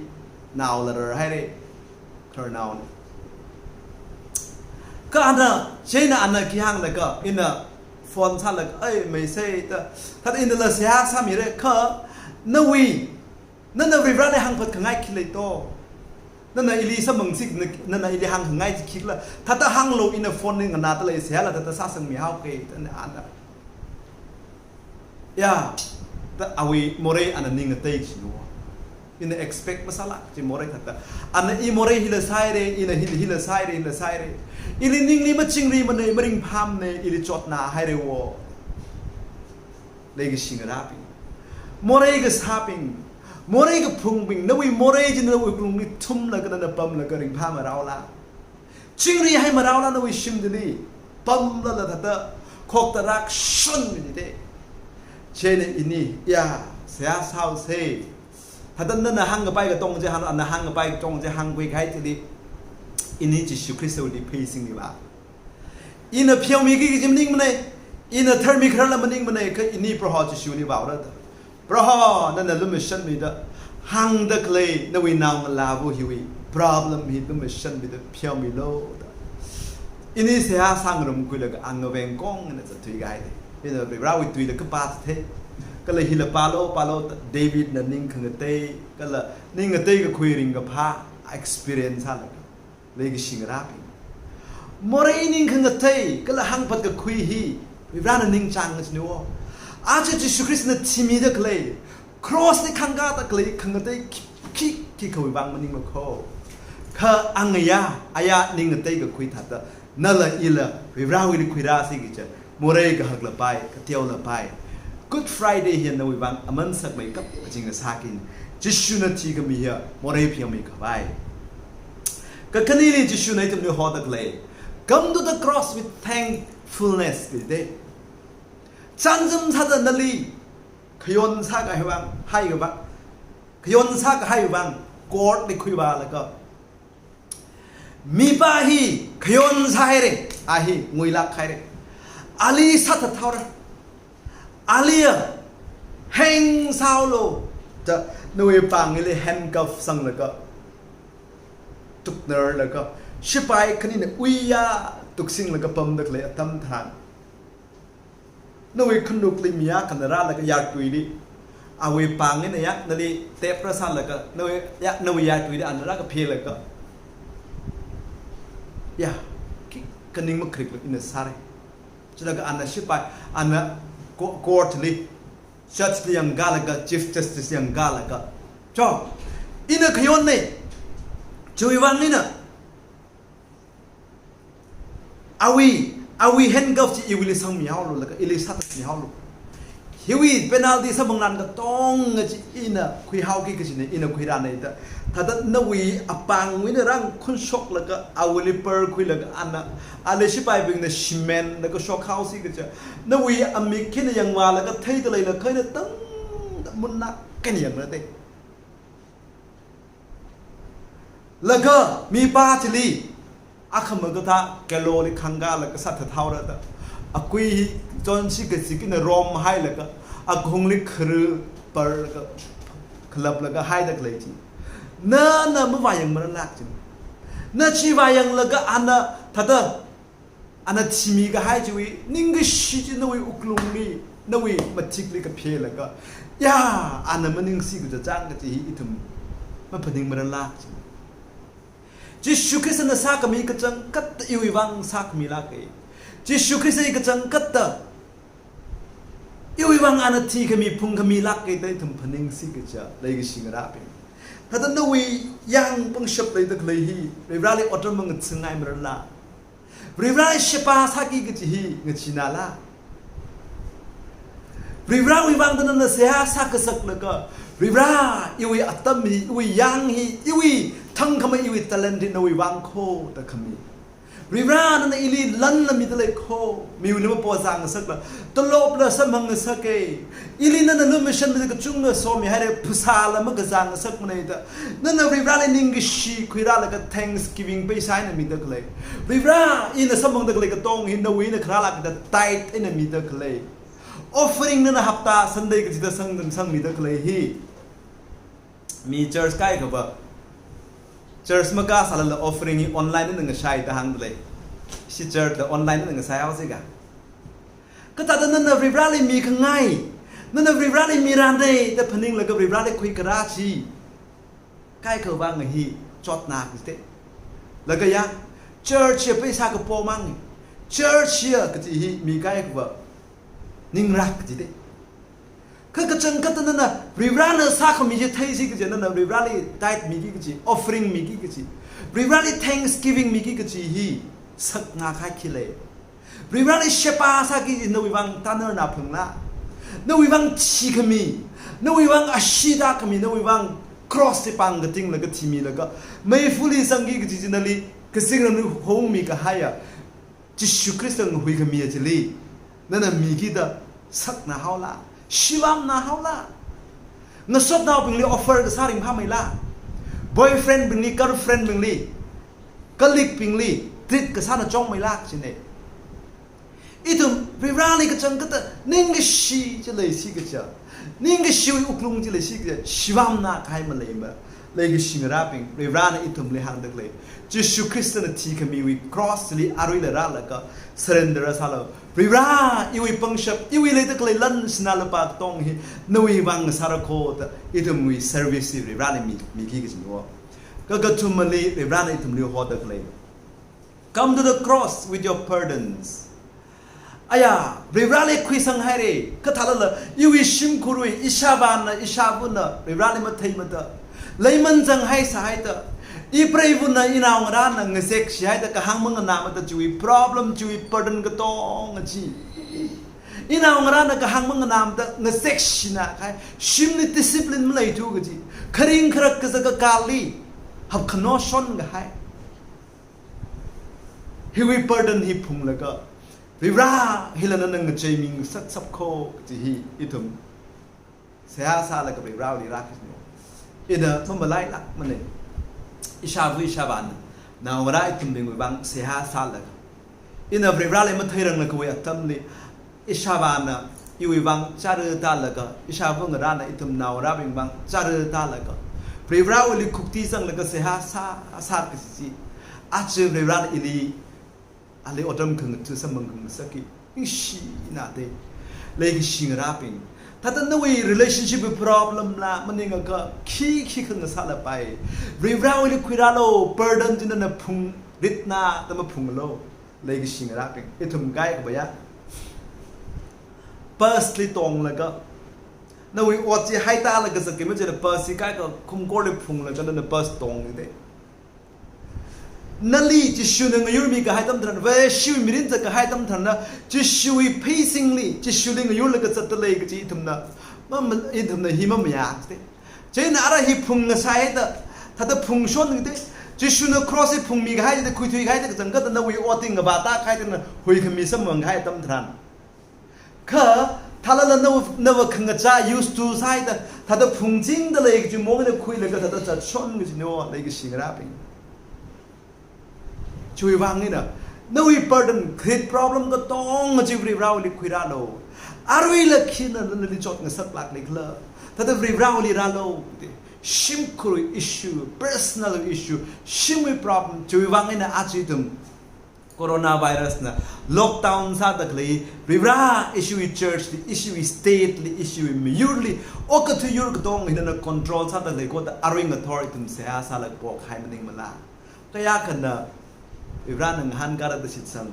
naola rarhaira. Khararnaona. Kha ana, chieina ana khi hānglaga, ina phone sālaga, ai, maisei da, thāda inala seihā sāmira kha, nawui, nana Varivarali hāngphat khangai khi lei to. Nana ili samphangsi, nana ili hāngkhangai chi khikhala, thāda hānglu, ina phone li nganāda lei, seihāla thāda sāsangmi haoki, da ana. Ya, da awui morei ana ning ngatei chi nu. Ina expect masālāk chi morei thāda. Ana i morei hila sāhaira, ina hila, hila sāhaira, hila sāhaira. Ili ningli machingrimana, maringphāmana, ili chotnāhaira wo. Leikashi ngarābing, morei kasābing, morei kaphungbing, nawui morei chi nawui wuklungli thumlaga nana pamlaga ringphāmaraola. Chingrihai maraola nawui shimdali, pamlala thāda khokta rākashunmida. Chieina ini, ya, seihā sāhaosa. Thāda nana hāngkapai katong chi hāng, ana hāngkapai katong chi hāngkhui kahai chili, ini Jishu Khristawuili pheisingmiva. Ina pheomiki kaji maningmana, ina tharmi khararla maningmana, kha ini Proho Jishuli vaora da. Proho, nana lumashanmida, hāngda khalei nawui naongalāva hiwui problem hi lumashanmida pheomilu da. Ini seihā sāngarumkhuilaga angaveng kongna zatthui kahaida. Ina Varivarawui tuila kapā thei. Kala hila pālu, pālu da, Davidna ning khangatei, kala ning ngatei kakhui ringkaphā experience sālaga. Leikashi ngarābing, morei ning khangatei kala hāngphat kakhui hi Varivarana ningchāng kachina wo. Aja Jishu Khristana thimida khalei, cross li khangkāda khalei khangatei khi, khi, khikhawui vang maningma kho. Kha angayā, ayā ning ngatei kakhui thāda, nala ila Varivarawuili khuirāsi kaja, morei kahak lapai, kateola pai. Good Friday hi nawui vang aman sakmeikap kachina sāki. Jishuna thikhami hi morei pheomi khavai. Kakhaneli Jishuna ithumli hoda khalei, "Come to the cross with thankfulness," kajida. Chānjam sāda nali khayon sākahai vang, haikava, khayon sākahai vang, court li khuivālaga, mipā hi khayon sāhaira, a hi nguilāk haira. Ali sāthathaora. Aliya heng sāhaolu da nawui pāngli handcuff sanglaga, tuknarlaga, shipai khanina uiya tuksinglaga pamda khalei atam tharan, nawui khanukli mi akhana rālaga yartuili, awui pāng eina ya nali tep rāsālaga, nawui ya, nawui yartuili ana rākaphelaga, ya, khi, kaning makharikla ina sāra. Chilaga ana shipai, ana co-, court li, judge li yangkālaga, Chief Justice yangkālaga, cho, ina khayonna, chiwui vang ina, awui, awui handcuff chi iwuili sangmihaolu, laga ili sāthatmihaolu. Hiwui penalty samphangran katonga chi ina khuihaoki kajina, ina khuirāna da. Thāda nawui apāngwui eina rāng khunshoklaga, awuili par khuilaga ana, ali shipaibingna shimenlaga shokhaosi kaja, nawui amik khina yangvālaga theida leilakha eina tangda munnāk eina yangra da. Laga mipā chili, akhamā kathā gallows li khangkālaga sāthathaora da. Akui hi chonshi kazikna romhailaga, akhungli khara parlaga, khalaplaga haida khalei chi, nana mavāyangmaralāk chi. Na chi vāyanglaga ana thāda, ana thimi kahai chiwui ningkashi chi nawui wuklungli, nawui mathikli kaphelaga, ya, ana maningsi kachang kaji hi ithum maphaningmaralak chi. Jishu Khristana sākhami kachangkhat iwui vang sākhamilaka. Jishu Khrista hi kachangkhat iwui vang ana thikhami phungkhamilaka da ithum phaningsi kaja, leikashi ngarābing. Thāda nawui yang pangshap leida khalei hi, Varivarali otram mangatsingai marala. Varivarali sheba sāki kaji hi ngacheenala. Varivarawui vang da nana seihā sākasaklaga, Varivara, iwui atam hi, iwui yang hi, iwui thangkhamei, iwui talent hi nawui vang kho da khami. Varivara, nana ili lanla midalei kho, miwuili mapozāngasakla, tolopla samphang ngasaka. Ili nana lumashanmida kachungkha somihaira, phasāla makazāngasakmanei da. Nana Varivarali ningkashi khuirālaga thanksgiving pheisā eina mida khalei. Varivara, ina samphangda khalei katong hi nawui eina kharālaka da tithe eina mida khalei. Offering nana hapta Sunday kachida sang, sangmida khalei hi. Mi church kaikhava, church makasālala offering hi online eina ngashai da hāngdalei. Ishi church da online eina ngashai haosi ka. Kathāda nana Varivarali mikhangai, nana Varivarali mirānei da phaninglaga Varivarali khuikarā chi kaikhava ngahān chotna kajite. Laga ya, church hiya pheisā kapo mang. Church hiya kaji hi mi kaikhava ningrak kajite. Kha kachangkhat nana Varivarana sākhami chi theisi kaja, nana Varivarali tithe miki kaji, offering miki kaji, Varivarali thanksgiving miki kaji hi sakngakhai khi lei. Varivarali sheba sāki kaji nawui vang tanarna phungla. Nawui vang thikhami, nawui vang ashee tākhami, nawui vang cross li pāng katinglaga thimilaga, meifali sangki kaji chi nali kazingramli hongmi kahaiya Jishu Khristana huikhami chili nana miki da sakna haola, shivamna haola. Ngasotnaobingli offer kasā ringphāmeila. Boyfriend bingli, girlfriend bingli, colleague bingli treat kasāna chungmeila chine. Ithum Varivarali kachangkhat ningkashi chi leisi kaja, ningkashiwui wuklung chi leisi kaja, shivamna kahai maleimara. Leikashi ngarābing, Varivarana ithumli hāngda khalei, Jishu Khristana thikhamiwui cross li aruila rālaga surrender sālu. Varivara, iwui pangshap, iwui leida khalei lan sinā lupā katong hi nawui vang ngasāra kho da ithumwui service hi Varivarali mi, miki kajino. Kakathumali Varivarana ithumli hoda khalei, come to the cross with your burdens. Aya, Varivarali khuisanghaira, kathālala, iwui shimkhurwui, ishāvāna, ishāvana, Varivarali matheimada, leiman zanghai sāhaida, ipreivana, inaongarāna, ngazek shihaida, kahāng manganāmada chiwui problem, chiwui burden katonga chi. Inaongarāna kahāng manganāmada, ngazek shina kahai, shimli discipline maleithu kaji, kharing kharak kazaka kali, hapkhano shon kahai. Hiwui burden hi phunglaga, Varivara hila nana ngacheimi ngasakshap kho kaji hi ithum seihā sālaga Varivarali rākashino. Ina mamalailākmanei. Ishāva ishāvāna, naongarā ithumbingwui vang seihā sālaga, ina Varivarali matheiranglakhawui atamli, ishāvāna iwui vang chara tālaga, ishāva ngarāna ithum naongarābing vang chara tālaga, Varivarawuili khukti zanglaga seihā sā, sā kaji chi, aja Varivarana ili, ali otram khangatha samphang khangasakki, ningshina de. Leikashi ngarābing, thāda nawui relationship problem la maningakha khi khi khangasā lapai, Varivarawuili khuirālu, burden chi nana phungritna da maphunglu. Leikashi ngarābing, ithum kaikhava ya, bus li tonglaga, nawui ot chi haitālaga zatki machila bus chi kaikha khumkorli phunglaga nana bus tongni de. Nali Jishuna ngayurmi kahai atam tharan, Vareshiwui mirin zat kahai atam tharan, Jishuwui pheisingli, Jishuli ngayurlaga zatdalei kaji ithumna, ma, ma, ithumna hi mamayā de. Chieina ara hi phung ngasāhaida, thāda phungshon de. Jishuna cross hi phungmi kahai de, khuithui kahai de, kachangkhat nawui ot hi ngavātā kahai de, na huikhami samphang kahai atam tharan. Kha, thālala nava, nava khangachā used to sāhaida, thāda phungchingdalei kaji mong eina khuilaga thāda zatshon kajino, leikashi ngarābing. Chiwui vang eina, nawui burden, great problem katonga chi Varivarawuili khuirālu. Aruila khina nali chotngasaklāklikhala, thāda Varivarawuili rālu de. Shimkhurwui issue, personal issue, shimwui problem, chiwui vang eina aja ithum coronavirus na lockdown sāda khalei, Varivarā ishiwui church li, ishiwui state li, ishiwui miyurli, okathui yur katonga hina control sāda khalei koda arui ngathor ithum seihā sālaga pokahai maningmala. Kayākhana Varivarāna ngahānkāra da shitsang.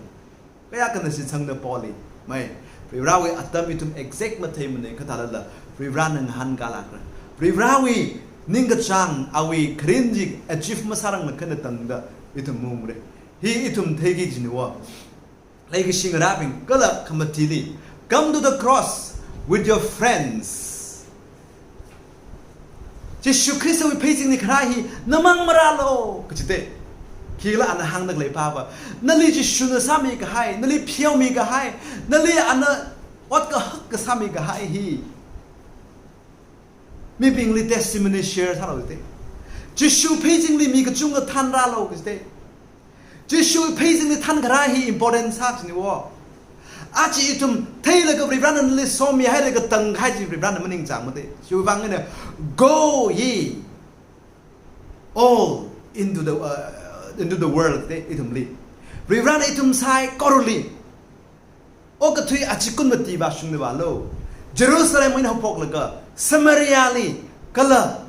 Kayākhana shitsangda poli. Mai, Varivarāwui atam ithum exact matheimana, kha thālala Varivarāna ngahānkālākra. Varivarāwui ningkachāng, awui kharing chi achieve masāranglaga khanatangda ithum maungra. Hi ithum theiki kajina. Leikashi ngarābing, kala khamatili, come to the cross with your friends. Jishu Khristawui pheichingli kharā hi namang marālu kajite. Khikhala ana hāngda khalei pava, nali Jishuna sāmikahai, nali pheomikahai, nali ana ot kahak kasāmikahai hi mibingli testimony share sālu kajite. Jishu pheichingli mi kachungkha thānrālu kajite. Jishu pheichingli thānkharā hi important sā kajina. Aja ithum theilaga Varivarāna nali somihailaga tangkahai chi Varivarāna maningchāngmate. Chiwui vang eina, "Go ye all into the, uh, into the world," te ithumli. Varivarāna ithum saikorali okathui achikun mati vāshungda vālu. Jerusalem wui eina haophoklaga, Samaria li, kala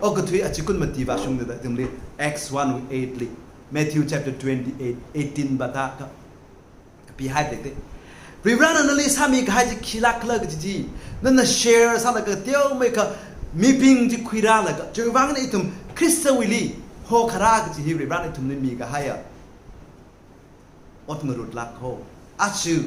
okathui achikun mati vāshungda, ithumli Acts one eight li, Matthew chapter twenty-eight, eighteen vāda ka, kapihai tekte. Varivarāna nali sāmikahai chi khilākhala kaji chi nana share sālaga teomeikha mibing chi khuirālaga, chiwui vang eina ithum Khristawuili hokharā kaji hi Varivarāna ithumli mikahaiya ot ngarutlāk ho. Aja,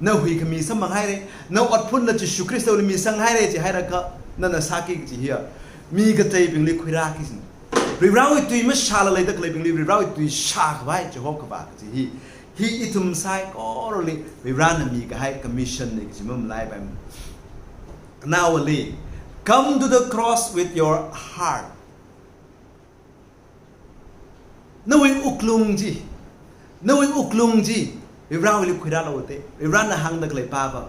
na huikhami samphanghaira, na otphunla Jishu Khristawuili misanghaira jihairakha, nana sāki kaji hiya mi kateibingli khuirāki kajina. Varivarāwui tui mashāla leida khaleibingli Varivarāwui tui shākhavai chi hokhavā kaji hi, hi ithum saikorali Varivarāna mikahai commission na kaji mamalaipaimana. Khanaowali, come to the cross with your heart. Nawui wuklung chi, nawui wuklung chi Varivarāwuili khuirālu te. Varivarāna hāngda khalei pava,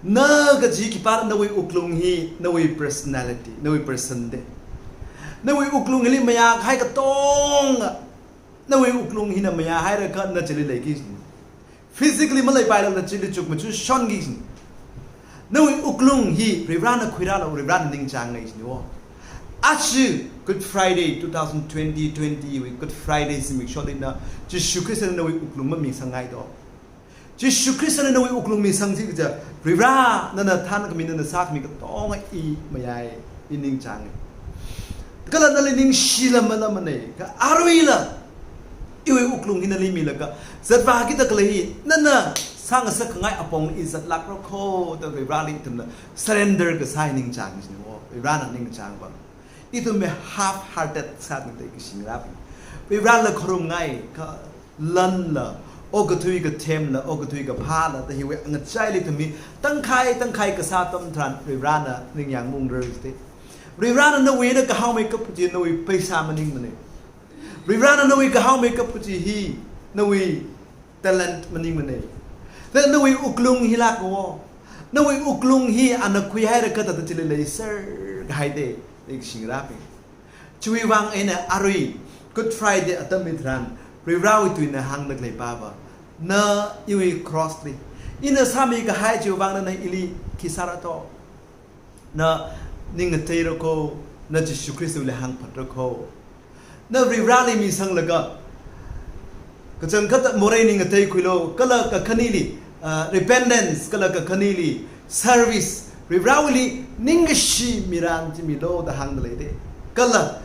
na kaji khipā, nawui wuklung hi nawui personality, nawui person te. Nawui wuklung hili mayākahai katonga, nawui wuklung hina mayāhairakha na chili leiki kajina. Physically maleipailala chili chukmajā shonki kajina. Nawui wuklung hi Varivarāna khuirālu, Varivarāna ningchānga kajina. Aja Good Friday, two thousand twenty, twenty wui Good Friday zimiksholi na Jishu Khristana nawui wuklung mamisanghai do. Jishu Khristana nawui wuklung misangsi kaja, Varivarā, nana thānkhami, nana sākhami katonga i mayāi, i ningchānga. Kala nali ningshila malamana, kha aruila iwui wuklung hi nali milaga, zatvākida khalei hi nana sāngasakngai apong i zatlākra kho da Varivarāli ithumna surrender kasā hi ningchāng kajina. Varivarāna ningchāngva, ithum mi half-hearted sāda leikashi ngarābing. Varivarāla khorumngai, kha lanla, okathui kathemla, okathui kaphāla, da hiwui ngachaili ithum mi tangkhai tangkhai kasā atam tharan Varivarāna ningyāng maungra jite. Varivarāna nawui eina kahaomeikap kaji nawui pheisā maningmana. Varivarāna nawui kahaomeikap kaji hi nawui talent maningmana. Then nawui wuklung hilāk kho. Nawui wuklung hi ana khuihairakha thāda chili leiserkahai te, leikashi ngarābing. Chiwui vang eina arui Good Friday atam hitharan Varivarāwui tuina hāngda khalei pava, na iwui cross li, ina sāmikahai chiwui vang nana ili khi sāra to. Na ning ngateira kho, na Jishu Khristawuili hāngphatra kho. Na Varivarāli misanglaga, kachangkhat morei ning ngateikhuilu, kala kakhaneli, ah, repentance, kala kakhaneli service, Varivarāwuili ningkashi miran chi milu da hāngda leite. Kala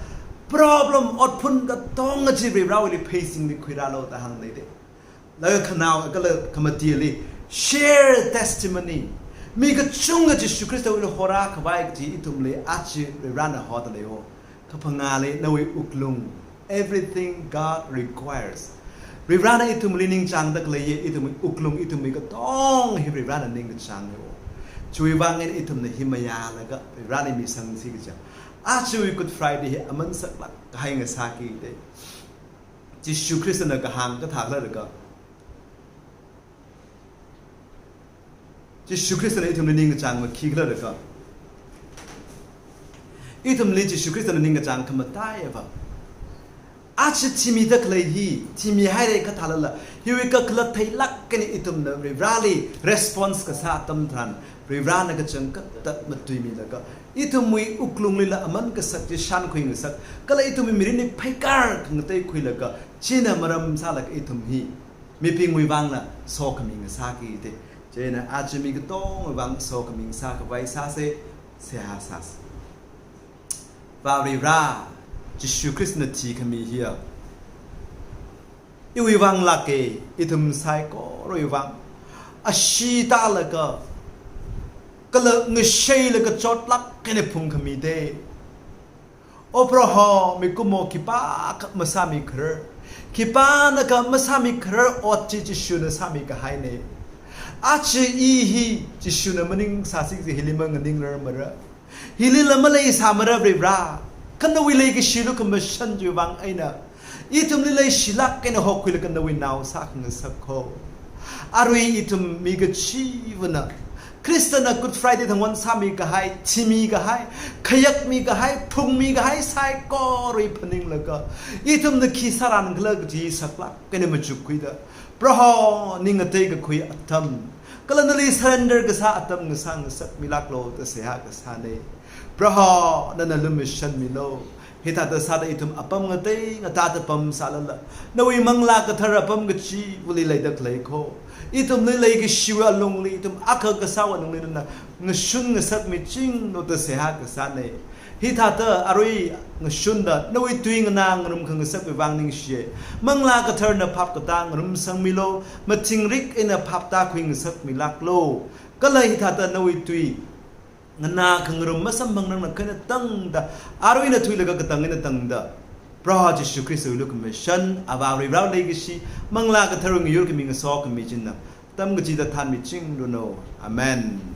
problem otphun katonga chi Varivarāwuili pheichingli khuirālu da hāngda leite. Laga khanao, kala khamatili, share testimony. Mi kachungkha Jishu Khristawuili horākhavai kaji ithumli aja Varivarāna hoda leiho. Kaphangāli nawui wuklung, everything God requires. Varivarāna ithumli ningchāngda khaleiya ithumwui wuklung, ithumwui katonga hi Varivarāna ningkachāngna. Chiwui vang eina ithumna hi mayālaga Varivarāli misangsi kaja, ajawui Good Friday hi aman saklāk kahai ngasāki te. Jishu Khristana kahāng kathā khala jiakha, Jishu Khristana ithumli ningkachāngva khikhala jiakha, Ithumli Jishu Khristana ningkachāng khamataiya va. Aja thimida khalei hi, thimihaira kathālala, hiwui kakhalat theilāk eina ithumna Varivarāli response kasā atam tharan, Varivarāna kachangkhatta matuimilaga, ithumwui wuklunglila aman kasak chi shānkhuingasak, kala ithumwui mirinli pheikar khangatei khuilaga, china maram sālaga ithum hi mibingwui vangla sokhami ngasāki te. Chieina aja mi katongwui vang sokhami ngasākhavai sāsa, seihā sāsa. Varivarā, Jishu Khristana thikhami hiya iwui vang lāka, ithum saikorawui vang. Ashee tālaga, kala ngasheilaga chotlāk eina phungkhami te. O Proho, mikumo khipākha masāmikharar, khipānakha masāmikharar ot chi Jishuna sāmikahaina. Aja i hi Jishuna maningsāsi kaji hili manganingrarmara. Hilila maleisāmara Varivarā. Kha nawui leikashilu khamashan chiwui vang eina, ithumli leishilāk eina hokhuilaga nawui nao sākhangasak kho. Arui ithum mi kachivana Khristana Good Friday thangwon sāmikahai, thimikahai, khayakmikahai, phungmikahai saikorawui phaninglaga, ithumna khi sārānkhala kaji saklāk eina machukkhuida, Proho, ning ngatei kakhui atam, kala nali surrender kasā atam ngasā ngasakmilāklu da seihā kasāna. Proho, nana lumashanmilu. Hithāda sāda ithum apam ngatei ngateida pamsālala, nawui Manglā Kathara apam kachivali leida khalei kho. Ithumli leikashiwui alungli, ithum akha kasāwui alungli nana ngashun ngasakmichinglu da seihā kasāna. Hithāda arui ngashunda nawui tui nganā ngarum khangasakwui vang ningshiya. Manglā Katharana phap katā ngarumsangmilu, mathingrik eina phap tākhui ngasakmilāklu. Kala hithāda nawui tui nganā khangarum masamphang nangna khaina tangda, arui eina thuilaga katang eina tangda, Proho Jishu Khristawui lukhamashan, Avā Varivarāwui leikashi, Manglā Katharawui ngayurkhami ngasokhami china atam kachida thanmichingranu. Amen.